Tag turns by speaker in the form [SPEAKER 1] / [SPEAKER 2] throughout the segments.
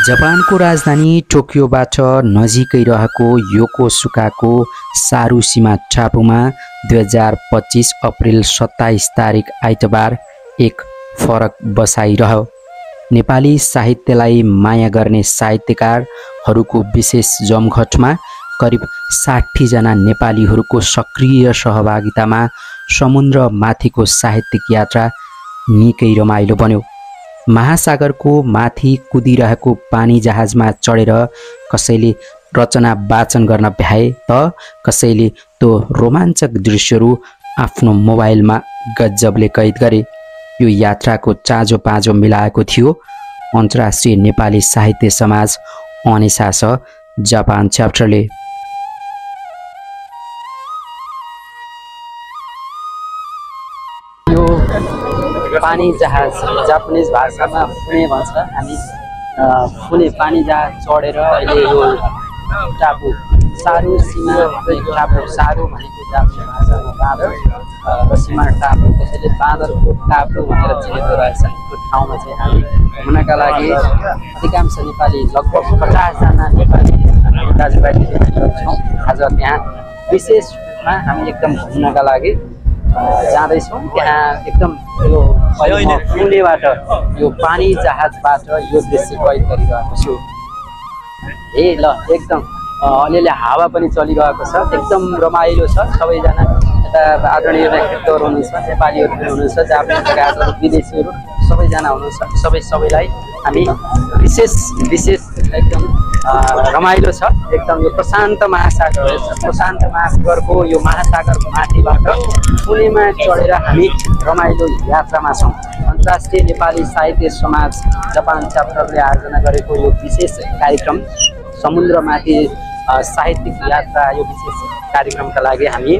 [SPEAKER 1] जापानको राजधानी टोकियोबाट नजिकै रहेको योकोसुकाको सारुसीमा टापुमा 2025 अप्रिल 27 तारिक आइतबार एक फरक बसाइरह्यो। नेपाली साहित्यलाई माया गर्ने साहित्यकारहरूको विशेष जमघटमा करिब 60 जना नेपालीहरूको सक्रिय सहभागितामा समुद्र माथिको साहित्यिक यात्रा निकै रमाइलो बन्यो। महासागरको माथि कुदिरहेको पानी जहाजमा चढेर कसैले रचना वाचन गर्न भ्याए त कसैले त्यो रोमाञ्चक दृश्यहरू आफ्नो मोबाइलमा गजबले कैद गरे। यो यात्राको चाँजो पाँजो मिलाएको थियो अन्तर्राष्ट्रिय नेपाली साहित्य समाज अनिसास जापान च्याप्टरले। यो पानी जहाज जापानिज भाषामा फुने भन्छ। हामी फुने पानी जहाज चढेर अहिले यो टापु सारुसीमा टापु, सारु भनेको जापानी भाषामा बाँदर र सीमा टापु, त्यसैले बाँदरको टापु भनेर चिनेको रहेछ। त्यो ठाउँमा चाहिँ हामी घुम्नका लागि अधिकांश नेपाली लगभग 50 जना नेपाली दाजुभाइ दिदीबहिनीहरू छौँ। आज त्यहाँ विशेषमा हामी एकदम घुम्नका लागि जाँदैछौँ। त्यहाँ एकदम यो पुणेबाट यो पानी जहाजबाट यो दृश्य कैद गरिरहेको छु। ए ल एकदम अलिअलि हावा पनि चलिरहेको छ, एकदम रमाइलो छ। सबैजना यता आदरणीय व्यक्तित्वहरू हुनुहुन्छ, नेपालीहरू पनि हुनुहुन्छ, जापानिज गायकहरू, विदेशीहरू सबैजना हुनुहुन्छ। सबैलाई हामी विशेष एकदम रमाइलो छ। एकदम यो प्रशान्त महासागर छ। प्रशान्त महासागरको यो महासागरको माथिबाट पुणेमा चढेर हामी रमाइलो यात्रामा छौँ। अन्तर्राष्ट्रिय नेपाली साहित्य समाज जापान च्याप्टरले आयोजना गरेको यो विशेष कार्यक्रम समुद्रमाथि साहित्यिक यात्रा, यो विशेष कार्यक्रमका लागि हामी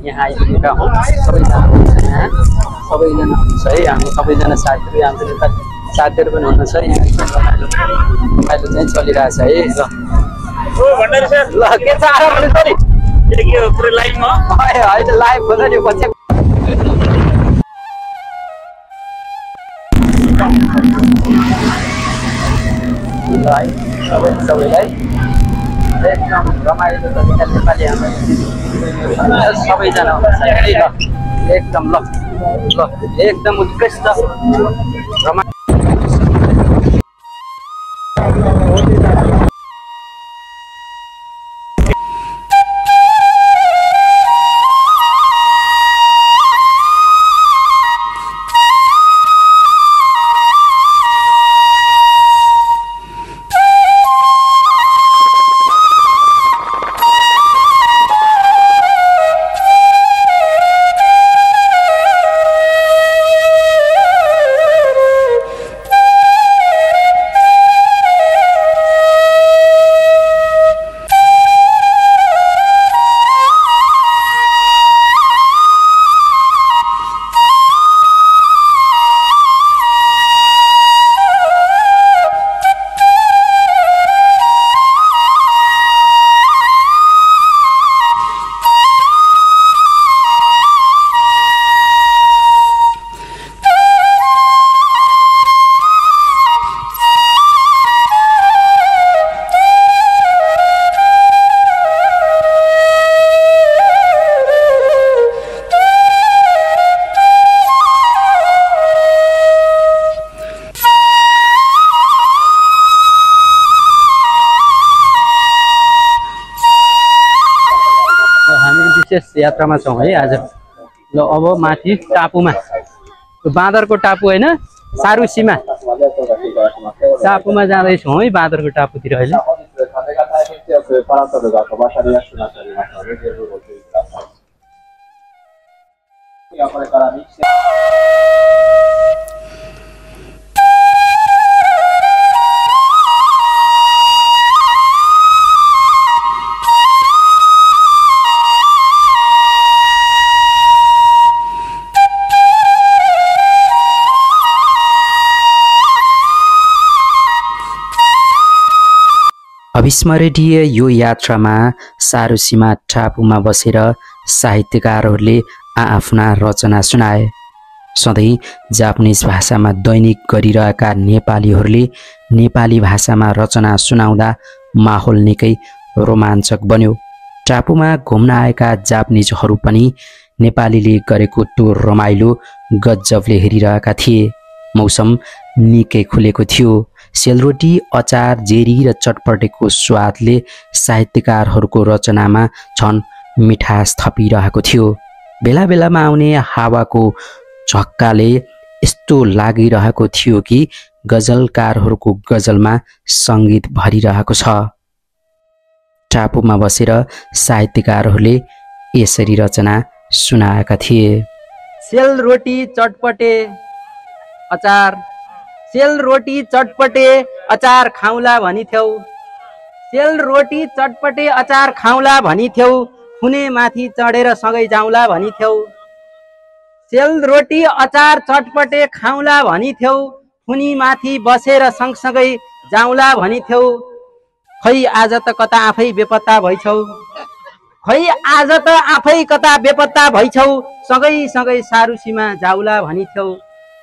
[SPEAKER 1] यहाँ आइपुगेका हौँ। सबैजना हुनुहुन्छ यहाँ, सबैजना हुनुहुन्छ है। हामी सबैजना साथीहरू, हाम्रो नेपाली साथीहरू पनि हुनुहुन्छ। यहाँ रमाइलो चाहिँ चलिरहेछ है। ल के छ आरामले सरी पुरै लाइभमा होइन, लाइभ खोल्दा नि पछि सबैलाई एकदम रमाइलो छ। नेपाली हाम्रो सबैजना हुनुहुन्छ है। ल एकदम ल एकदम उत्कृष्ट रमाइलो। यात्रामा छौँ है आज। ल अब माथि टापुमा, बाँदरको टापु होइन, सारुसीमा टापुमा जाँदैछौँ है, बाँदरको टापुतिर अहिले। अविस्मरणीय यो यात्रामा सारुसीमा टापुमा बसेर साहित्यकारहरूले आफ्ना रचना सुनाए। सधैँ जापानिज भाषामा दैनिक गरिरहेका नेपालीहरूले नेपाली भाषामा रचना सुनाउँदा माहौल निकै रोमाञ्चक बन्यो। टापुमा घुम्न आएका जापानिजहरू पनि नेपालीले गरेको त्यो रमाइलो गजबले हेरिरहेका थिए। मौसम निकै खुलेको थियो। सेलरोटी, अचार, जेरी र चटपटेको स्वादले साहित्यकारहरूको रचनामा झन् मिठास थपिरहेको थियो। बेला बेलामा आउने हावाको झक्काले यस्तो लागिरहेको थियो कि गजलकारहरूको गजलमा सङ्गीत भरिरहेको छ। टापुमा बसेर साहित्यकारहरूले यसरी रचना सुनाएका थिए।
[SPEAKER 2] सेलरोटी चटपटे अचार, सेलरोटी चटपटे अचार खाउँला भनिथ्यौ, सेलरोटी चटपटे अचार खाउँला भनिथ्यौ, खुने माथि चढेर सँगै जाउँला भनिथ्यौ, सेलरोटी अचार चटपटे खाउँला भनिथ्यौ, खुनी माथि बसेर सँगसँगै जाउँला भनिथ्यौ। खै आज त कता आफै बेपत्ता भइछौ, खै आज त आफै कता बेपत्ता भइछौ, सँगै सँगै सारुसीमा जाउला भनिथ्यौ,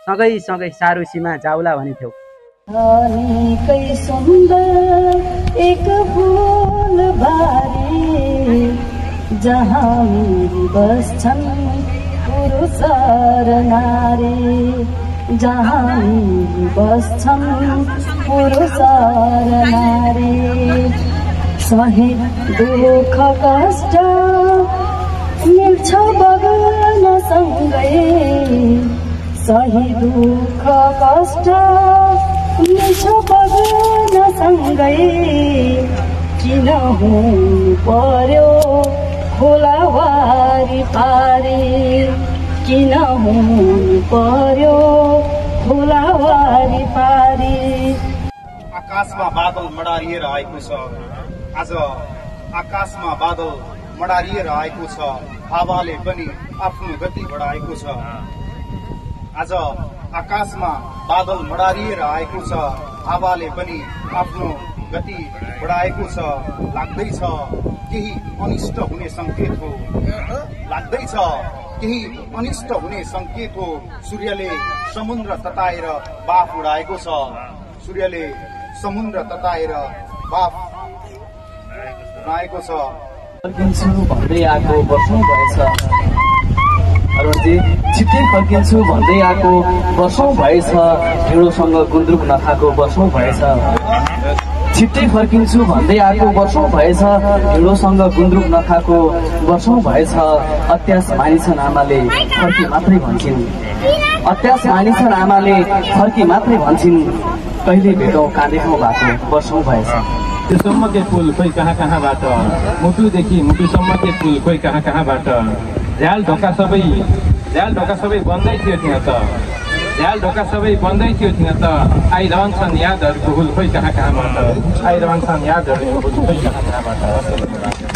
[SPEAKER 2] सँगै सँगै सारुसीमा जाउला भनिथ्यौ।
[SPEAKER 3] निकै सुन्दर एक फूल बारी, जहाँ मिली बस्छन् पुरुष र नारी, जहाँ मिली बस्छन् पुरुष र नारी। सहे दुःख कष्ट मिल्छ बगन सँगै, सहे दुःख कष्ट मिल्छ बगन सँगै। किन हुनु पर्यो खोला वारी पारी, किन हुनु पर्यो खोला वारी पारी।
[SPEAKER 4] आकाशमा बादल मडारिएर आएको छ, आज आकाशमा बादल मडारिएर आएको छ, हावाले पनि आफ्नो गति बढाएको छ। आज आकाशमा बादल मडारिएर आएको छ, हावाले पनि आफ्नो गति बढाएको छ। लाग्दैछ केही अनिष्ट हुने संकेत हो, लाग्दैछ केही अनिष्ट हुने संकेत हो। सूर्यले समुद्र तताएर बाफ उडाएको छ, सूर्यले समुद्र तताएर बाफ उडाएको छ।
[SPEAKER 5] फर्किन्छु भन्दै आएको वर्षौं भएछ, अरुणजी छिट्टै फर्किन्छु भन्दै आएको वर्षौं भएछ, हिँडोसँग गुन्द्रुक नखाएको वर्षौं भएछ। छिट्टै फर्किन्छु भन्दै आएको वर्षौं भएछ, हिँडोसँग गुन्द्रुक नखाएको वर्षौं भएछ। अत्यास मानिछन् आमाले फर्की मात्रै भन्छन्, अत्यास मानिछन् आमाले फर्की मात्रै भन्छन्। कहिले भेटौँ काँदेको बाटो वर्षौं भएछ।
[SPEAKER 6] त्यो सम्मके फुल खोइ कहाँ कहाँबाट, मुटुदेखि मुटुसम्मके फुल खोइ कहाँ कहाँबाट। झ्याल ढोका सबै बन्दै थियो त्यहाँ त, झ्याल ढोका सबै बन्दै थियो त्यहाँ त। आइरहन्छन् यादहरूको हुल खोइ कहाँ कहाँबाट, आइरहन्छन् यादहरूको हुल खोइ कहाँ कहाँबाट।